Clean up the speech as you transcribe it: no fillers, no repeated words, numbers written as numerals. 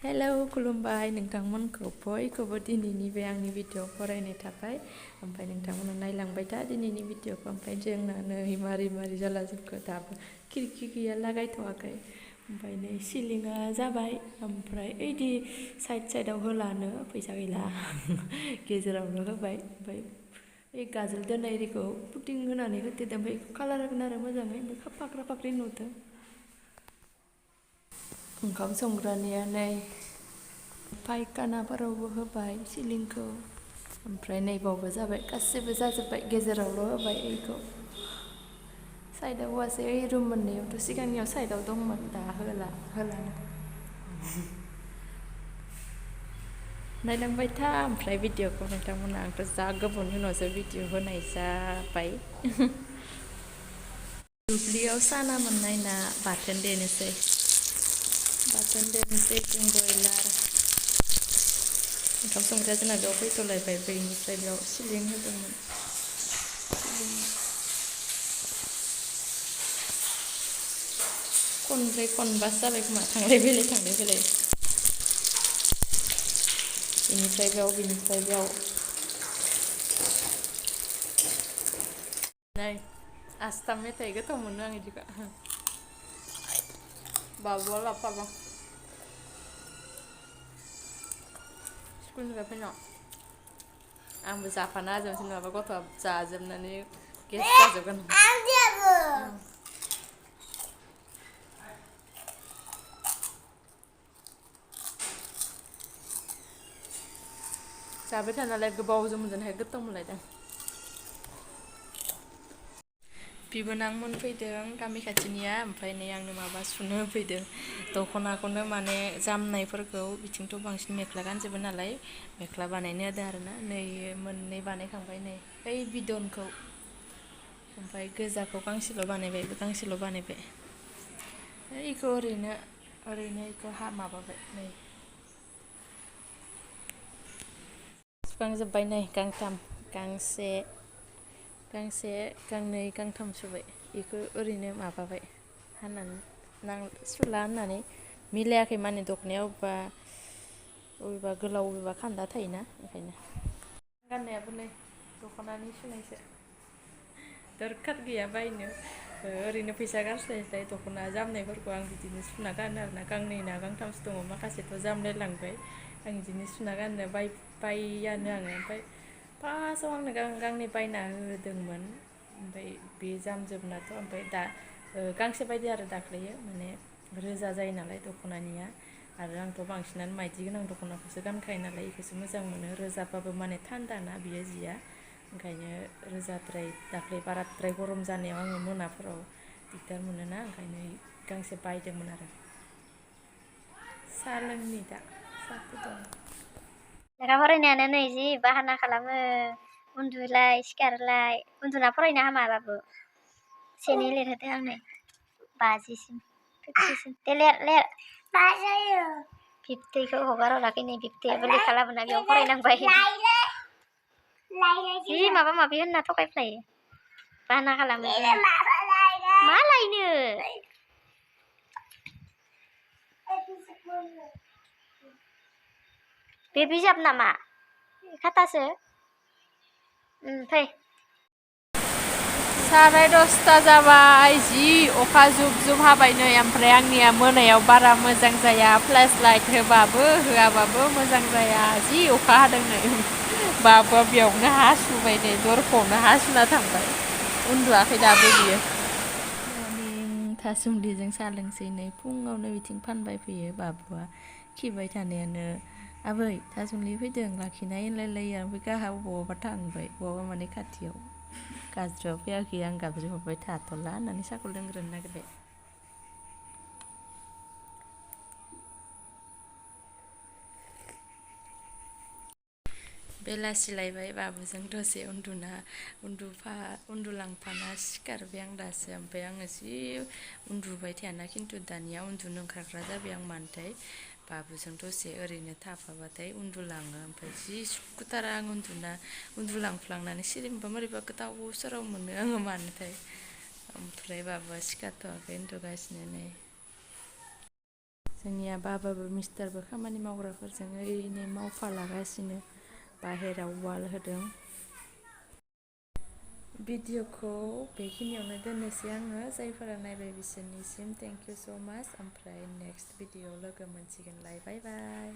Hello खुलुमबाय नोंथांमोनखौ बयखौबो दिनैनि बे आंनि भिडिअ फरायनाय थाबाय ओमफ्राय नोंथांमोना नायलांबाय था दिनैनि भिडिअखौ ओमफ्राय जोंना नै मारै जाला जोबखो दाबो खिरखि गैया लागायथ'वाखै ओमफ्राय नै सिलिंआ जाबाय ओमफ्राय ओइदि साइडआव होलानो फैसा गैला गेजेरावनो होबाय ओमफ्राय ओइ गाजोल दोननाय एरिखौ पुटिं होनानै होथेदों ओमफ्राय कालार होगोन आरो मोजाङै ओमफ्राय फाख्रा फाख्रि नुदों ओंखाम संग्रानिया नै फायखानाफोरावबो होबाय सिलिंखौ ओमफ्राय नैबावबो जाबाय गासिबो जाजोब्बाय गेजेरावल' होबाय ओइखौ साइडआव होआसै ओइ रुम मोननैयावथ' सिगांनियाव साइडआव दंमोन दा होलानो नायलांबाय था ओमफ्राय भिडिअखौ नोंथांमोना आंथ' जा गोबावनि उनावसो भिडिअ होनाय जाबाय दुब्लियाव साना मोननाय ना बाथोन देनोसै जों बयलार ओंखाम संग्राया जोंना बेयाव फैथ'लायबाय बैनिफ्राय बेयाव सिलिं होदोंमोन खनब्रै खनबासो जाबाय खोमा थांलाय फैलाय बेनिफ्राय बेयाव नै आस्थाम मेथाइ गोथाव मोनो आं इदिखो बाबुआ लाबोफादों स्कुलनिफ्राय फैना आंबो जाफाना होजोबनोसै नङाबा गथ'आ जाजोबनानै गेस जाजोबगोन जाबाय थानालाय गोबावजों मोनजानायखाय गोथाव मोनलायदों बिबोनांमोन फैदों गामि खाथिनिया ओमफ्राय नै आंनो माबा सुनो होफैदों दख'नाखौनो माने जामनायफोरखौ बिथिंथ' बांसिन मेख्ला गानजोबो नालाय मेख्ला बानायनो होदों आरोना नै मोननै बानायखांबाय नै ओइ बिदनखौ ओमफ्राय गोजाखौ गांसेल' बानायबाय इखौ ओरैनो इखौ माबाबाय नै सुखांजोब्बाय नै गांथाम गांसे गांनै गांथाम सुबाय बेखौ ओरैनो माबाबाय हानानै सुला होननानै मिलायाखै माने दखनाया अबेबा गोलाव अबेबा खान्दा थायोना ओंखायनो गाननायाबो नै दख'नानि सुनायसो दरखार गैया बायनो ओरैनो फैसा गारस्लायस्लाय दख'ना जामनायफोरखौ आं बिदिनो सुना गानो आरोना गांनै ना गांथामसो दङ माखासेथ' जामलाय लांबाय आं बिदिनो सुना गाननो बायानो आङो ओमफ्राय फार्स्टआव आंनो गांनै बायना होदोंमोन ओमफ्राय बे जामजोबनाथ' ओमफ्राय दा गांसे बायदि आरो दाख्लैयो माने रोजा जायो नालाय दख'नानिया आरो आंथ' बांसिनानो माइदि गोनां दख'नाखौसो गानखायो नालाय बेखौसो मोजां मोनो रोजाबाबो माने थान्दाना बियो जिया ओंखायनो रोजाद्राय दाख्लै बाराद्राय गरम जानायाव आङो मोनाफोराव दिगदार मोनोना ओंखायनो गांसे बायदोंमोन आरो साहा लोंनि दा साहा फुदुं लेखा फरायनायानो नै जि बाहाना खालामो उन्दुलाय सिखारलाय उन्दुना फरायनो हामाबाबो सेनि लिरहोदो आंनो 50सिम 50सिम दे लेर 50खौ हगारहराखै नै 50आबो लेखा लाबोना बेयाव फरायनांबाय जि माबा माबि होनना थगायफ्लायो बाहाना खालामो मा लायनो बे बिजाब नामा खातासो फै 10:30 जाबाय जि अखा जुब हाबाय नै ओमफ्राय आंनिया मोनायाव बारा मोजां जाया फ्लेश लाइट होआबाबो मोजां जाया जि अखा हादों नै बाबुआ बेयावनो हासुबाय नै दरखौनो हासुना थांबाय उन्दुआखै दाबो बियो थासुमलिजों साहा लोंसै नै फुङावनो बिथिं फानबाय फैयो बाबुआ खिबाय थानायानो आबै थासुमलि फैदों लाखिनाय होनलायलायो ओमफ्राय गाहा बबावबा थांबाय बबावबा माने खाथियाव गाज्रियाव फैयाखै आं गाबज्रि हरबाय थाथ'ला होननानै साहाखौ लोंग्रोनो नागिरबाय बेलासिलायबाय बाबुजों दसे उन्दुलांफाना सिखारबाय आं दासो ओमफ्राय आङो जि उन्दुबाय थायाना खिन्थु दानिया उन्दुनो ओंखारग्रा जाबाय आं मानोथाय बाबुजों दसे ओरैनो थाफाबाथाय उन्दुलाङो ओमफ्राय जि सुखुथारा आं उन्दुलांफ्लांनानै सिरि मोनबा गोदाव सोराव मोनो आङो मानोथाय ओमफ्राय बाबुआ सिखारथ'वाखै उन्दुगासिनो नै जोंनिया बाबाबो मिस्टारबो खामानि मावग्राफोरजों ओरैनो मावफालागासिनो बाहेराव वाल होदों। भिडिअखौ बेखिनियावनो दोननोसै आङो जायफोरा नायबाय बिसोरनिसिम थेंक इउ स' माच ओमफ्राय नेक्स्ट भिडिअ लोगो मोनसिगोनलाय बाय बाय।